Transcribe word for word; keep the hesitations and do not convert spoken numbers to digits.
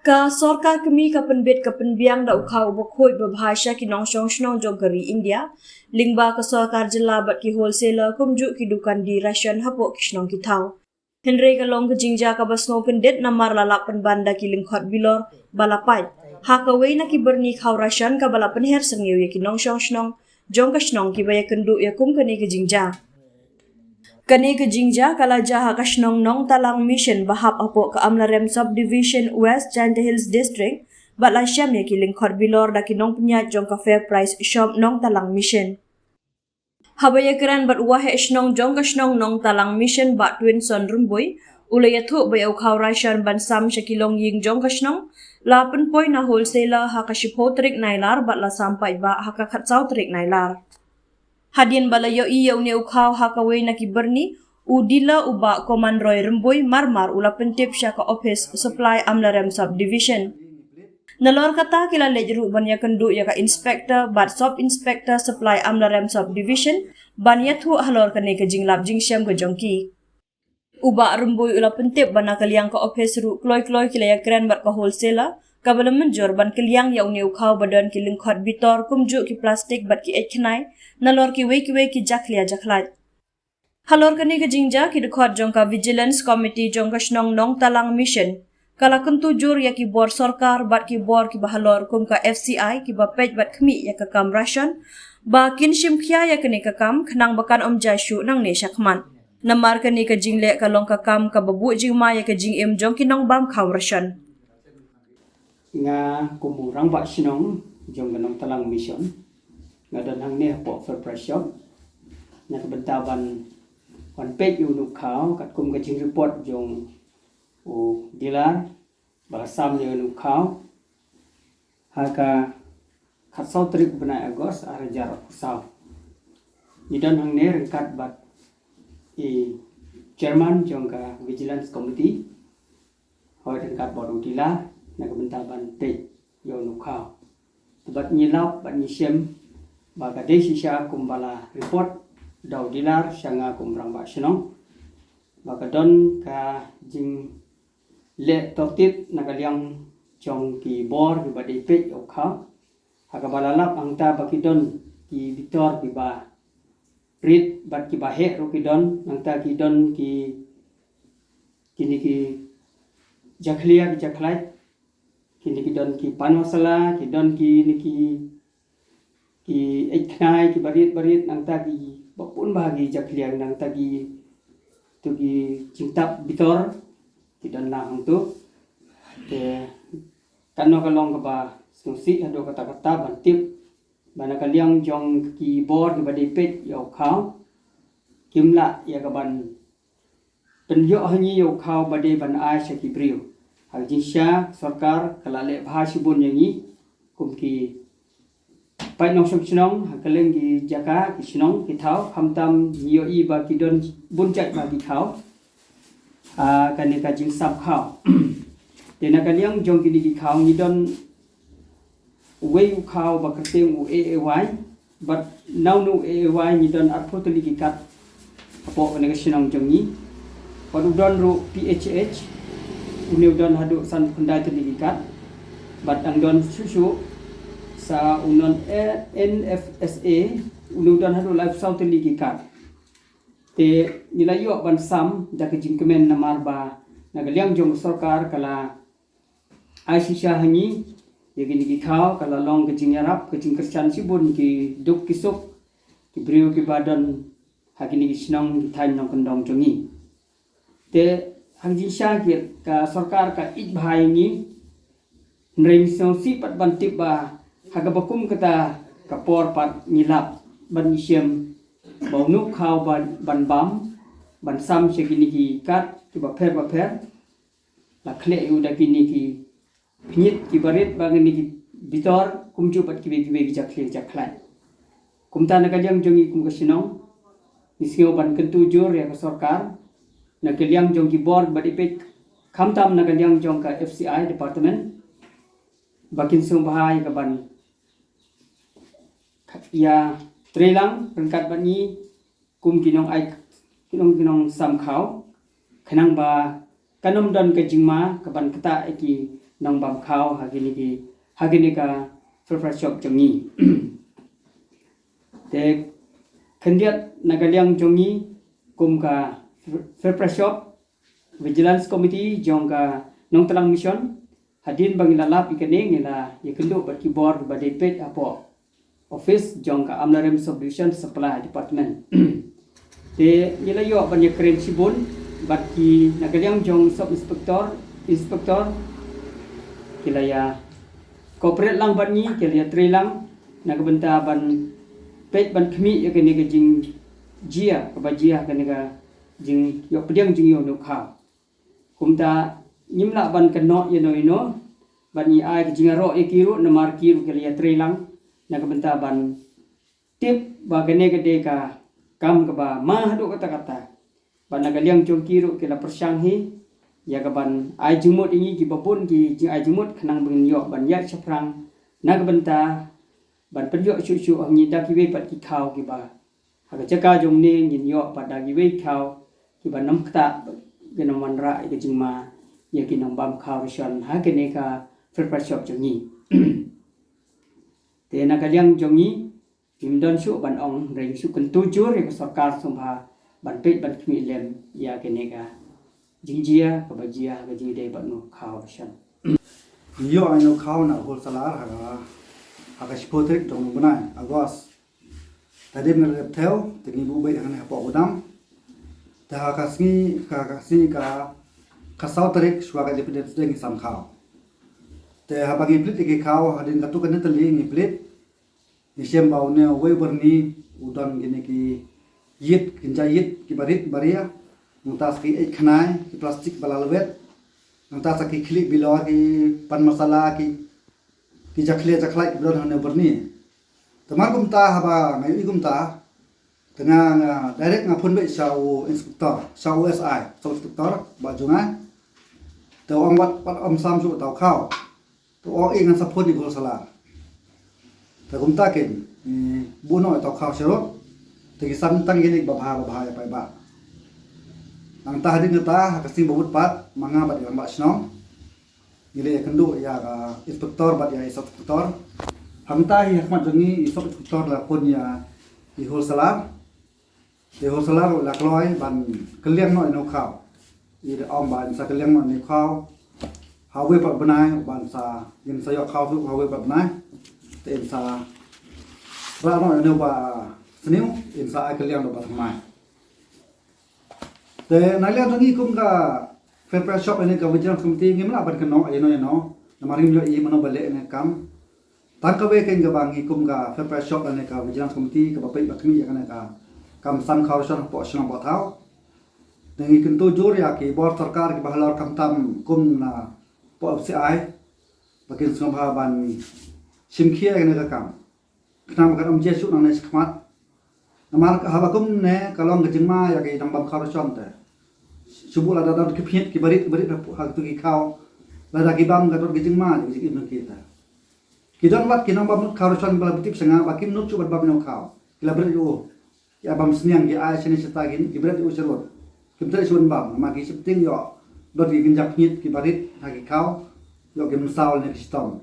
Ka sorkar kmie ka pynbit ka pynbiang da u khaw uba khuid ba bha sha ki nongshong shnong jong ka ri India lyngba ka sorkar jylla bad ki wholesaler kumjuh ki dukan die ration hapoh ki shnong ki thaw. Hynrei ka long ka jingjia kaba sngewkyndit namar la lap pynban da ki lyngkhot bilor ba la pait ha kawei na ki byrni khaw ration kaba la pynher syrngiew ïa ki nongshong shnong jong ka shnong kiba ïakynduh ïa kum kane ka jingjia. Kane ka jingjia ka la jia ha ka shnong Nongtalang Mission ba hap hapoh ka Amlarem Subdivision, West Jaintia Hills District, bad la shem ïa ki lyngkhot bilor da ki nongpynïaid jong ka Fair Price Shop Nongtalang Mission. Haba ïakren bad u waheh shnong jong ka shnong Nongtalang Mission, Bah Twinson Rymbui, u la ïathuh ba ïa u khaw ration ban sam sha ki longïing jong ka shnong la pynpoi na wholesaler ha ka shiphew tarik Nailar bad la sam paidbah ha ka khatsaw tarik Nailar. Hadien ba la ïohi ïa une u khaw ha kawei na ki byrni, u dealer u Bah Koman Roy Rymbui marmar u la pyntip sha ka ophis supply Amlarem Subdivision. Nalor kata ki la leit ruh ban ïakynduh ïa ka inspector bad sub inspector supply Amlarem Subdivision ban ïathuh halor kane ka jinglap jingshem ka jong ki. U Bah Rymbui u la pyntip ba na ka liang ka ophis ruh kloi kloi ki la ïakren bad ka wholesaler kaba la mynjur ban kylliang ïa une u khaw ba don ki lyngkhot bitor kumjuh ki plastik bad ki eit khnai nalor kiwei kiwei ki jakhlia jakhlait. Halor kane ka jingjia ki dkhot jong ka Vigilance Committee jong ka shnong Nongtalang Mission ka la kyntu jur ïa ki bor sorkar bad ki bor kiba halor kum ka F C I kiba peit bad khmih ïa ka kam ration ba kin shim khia ïa kane ka kam khnang ba kan ym jia shuh nangne shakhmat. Namar kane ka jingleh ka long ka kam kaba buh jingma ïa ka jingim jong ki nongbam khaw ration. Nga kum u rangbah shnong jong ka Nongtalang Mission nga don hangne hapoh Fair Price Shop na ka bynta ban, ban peit ïa une u khaw katkum ka jingreport jong u dealer ba la sam ïa une u khaw ha ka khatsaw tarik bnai August ar hajar arphew saw. Ngi don hangne ryngkat bad i chairman jong ka Vigilance Committee, hoi ryngkat bad u dealer na ka bynta ban peit ïa une u khaw. Bad ngi lap bad ngi shem ba ka dei shisha kumba la report da u dealer sha nga kum rangbah shnong ba ka don ka jing leh tortit na ka liang jong ki bor kiba dei peit ïa u khaw. Ha kaba la lap hangta ba ki don ki bitor kiba rit bad kiba heh ruh ki don, nangta ki don ki, kine ki jakhlia ki jakhlait, kine ki don ki pan masala, ki don kine ki ki eit khnai kiba rit ba rit, nangta kiba bun bah ki jakhlia, nangta ki, to ki jingtap bitor ki don lang hangto. Te kano ka long kaba sngewsih haduh katta katta ban tip ba na ka liang jong ki bor kiba dei peit ïa u khaw kim lah ïa ka ban pynïoh ha ngi ïa u khaw ba dei ban ai sha ki briew. Ha ka jingshisha sorkar ka la leh bha shibun ïa ngi kum ki paid nongshong shnong ha kylleng ki jaka ki shnong ki thaw, khamtam ngi ïohi ba ki don bun jait ba ki khaw. Ah, kane ka jingsam khaw. Te na ka liang jong kine ki khaw ngi don uwei u khaw ba kyrteng u A A Y, bad na une u A A Y ngi don arphew tylli ki card hapoh kane ka shnong jong ngi. Bad u don ruh P H H, une u don haduh san khyndai tylli ki card. Bad dang don shuh shuh sa u non, eh, N F S A, une u don haduh laiphew saw tylli ki card. Te ngi la ïoh ban sam da ka jingkmen namar ba na ka liang jong ka sorkar ka la ai shisha ha ngi ïa kine ki khaw, ka la long ka jingïarap, ka jingkyrshan shibun ki duk ki suk ki briew kiba don ha kine ki shnong ki thaiñ nongkyndong jong ngi. Te ha ka jingshisha ki, ka sorkar ka ïeit bha ïa ngi. Hynrei ngi sngewsih pat ban tip ba ha kaba kum kata ka por pat ngi lap bad ngi shem ba une u khaw ban, ban bam, ban sam sha kine ki card kiba pher ba pher, la khleh ïa u da kine ki pynïit kiba rit ba kine ki bitor kumjuh bad kiwei kiwei ki jakhlia jakhlait. Kumta na ka liang jong ngi kum ka shnong ngi sngew ban kyntu jur ïa ka sorkar na ka liang jong ki bor ba dei peit, khamtam na ka liang jong ka F C I department, ba kin sngewbha ïa ka ban ïa trei lang ryngkat bad ngi kum ki nong ai, ki nong, ki nongsam khaw, khnang ba kan ym don ka jingma ka ban ktah ïa ki nongbam khaw ha kine ki, ha kine ka Fair Price Shop jong ngi. Te khyndiat na ka liang jong ngi kum ka Fair Price Shop Vigilance Committee jong ka Nongtlang Mission, hadien ba ngi la lap ïa kane ngi la ïakynduh bad ki bor ba dei peit hapoh office jong ka Amlarem Subdivision Supply Department. Te ngi la ïoh ban ïakren shibun bad ki na ka liang jong Sub Inspector, Inspector ki la ïa cooperate lang bad ngi, ki la ïatrei lang na ka bynta ban peit ban khmih ïa kane ka jingjia kaba jia, kane ka jingïoh pdiang jingïoh nukhaw. Kumta ngim lah ban kynnoh ïano ïano ban ïa ai ka jingïaroh ïa ki ruh namar ki ruh ki la ïatrei lang na ka bynta ban tip ba kane ka dei ka kam kaba ma haduh katta katta. Bad na ka liang jong ki ruh ki la pyrshang hi ïa ka ban ai jingmut ïa ngi kiba bun ki jingai jingmut khnang ba ngin ïoh ban ïaid shaphrang na ka bynta ban pynïoh shuh shuh ha ngi da kiwei pat ki khaw kiba ha ka jaka jong ne ngin ïoh pat da kiwei khaw kiba nam kata ki nam wanrah ïa ka jingma ïa ki nongbam khaw ration ha kane ka Fair Price Shop jong ngi. Te na ka liang jong ngi ngim don shuh ban ong, hynrei ngi shu kyntu jur ïa ka sorkar sngewbha ban peit ban khmih lem ïa kane ka jingjia kaba jia ha ka jingdei bad nukhaw ration. Ngi ïoh ïa nukhaw na wholesaler ha ka, ha ka shiphew tarik jong u bnai August. Te hadien ngi la dep thew te ngi buh beit hangne hapoh u dam. Te ha ka sngi, ka, ka sngi ka, ka saw tarik shuwa ka Independence Day ngi sam khaw. Te haba ngi plie ïa ki khaw hadien katto katne tylli ngi plie, ngi shem ba une uwei u byrni u don kine ki ïit, ki kynja ïit kiba rit ba ria, nangta sa ki eit khnai, ki plastik ba la lwet, nangta sa ki khlieh bilor, ki pan masala, ki, ki jakhlia jakhlait kiba don ha une u byrni. Te mar kumta haba nga ïohi kumta, te nga, nga direct nga phone beit sha u inspector, sha u S I, sub inspector ba jong nga. Te u ong wat, wat ym sam shuh uta u khaw. Te u ong, eh, ngan sa phone ïa u wholesaler. Te kumta kin, eh, buh noh ïa uta u khaw sharud. Te ki sam tang ïa kine kiba bha ba bha ïa paidbah. Nangta hadien kata ha ka sngi ba bud pat ma nga bad i rangbah shnong ngi la ïakynduh ïa ka inspector bad ïa i sub inspector. Hangta hi ha khmat jong ngi i sub inspector la phone ïa i wholesaler. Te i wholesaler u la kloi ban kylliang noh ïa une u khaw. I da ong ba in sa kylliang noh ïa une u khaw ha uwei pat u bnai, ban sa, in sa ïoh khaw shuh ha uwei pat u bnai. Te in sa rah noh ïa une uba sniew, in sa ai kylliang da uba thymmai. Te na liang jong ngi kum ka Fair Price Shop lane ka Vigilance Committee ngim lah ban kynnoh ïano ïano namar ngim ïohi mano ba leh ïa kane ka kam. Tang kawei keiñ kaba ngi kum ka Fair Price Shop lane ka Vigilance Committee kaba peit ba khmih ïa kane ka kam sam khaw ration hapoh shnong hapoh thaw. Te ngi kyntu jur ïa ki bor sorkar kiba halor khamtam kum na poh F C I ba kin sngewbha ban shim khia ïa kane ka kam. Khnang ba kan ym jia shuh nangne shakhmat. Namar haba kumne ka long ka jingma ïa ki nongbam khaw ration te. Shu buh lada don ki phniat kiba rit, kiba rit ha kito ki khaw. Lada ki bam ka don ka jingma ïa ki jingim jong ki te. Ki don wat ki nongbam lut khaw ration ba la tip sha nga ba kim nud shuh ban bam ïa u khaw. Ki la bret ïa u. Ki ai bam sniang, ki ai shane shata, ki, ki bret ïa u sharud. Kim treh shuh ban bam namar ki sheptieng ïoh don ki kynja phniat kiba rit ha ki khaw. Ïoh ki mynsaw ne ki shitom.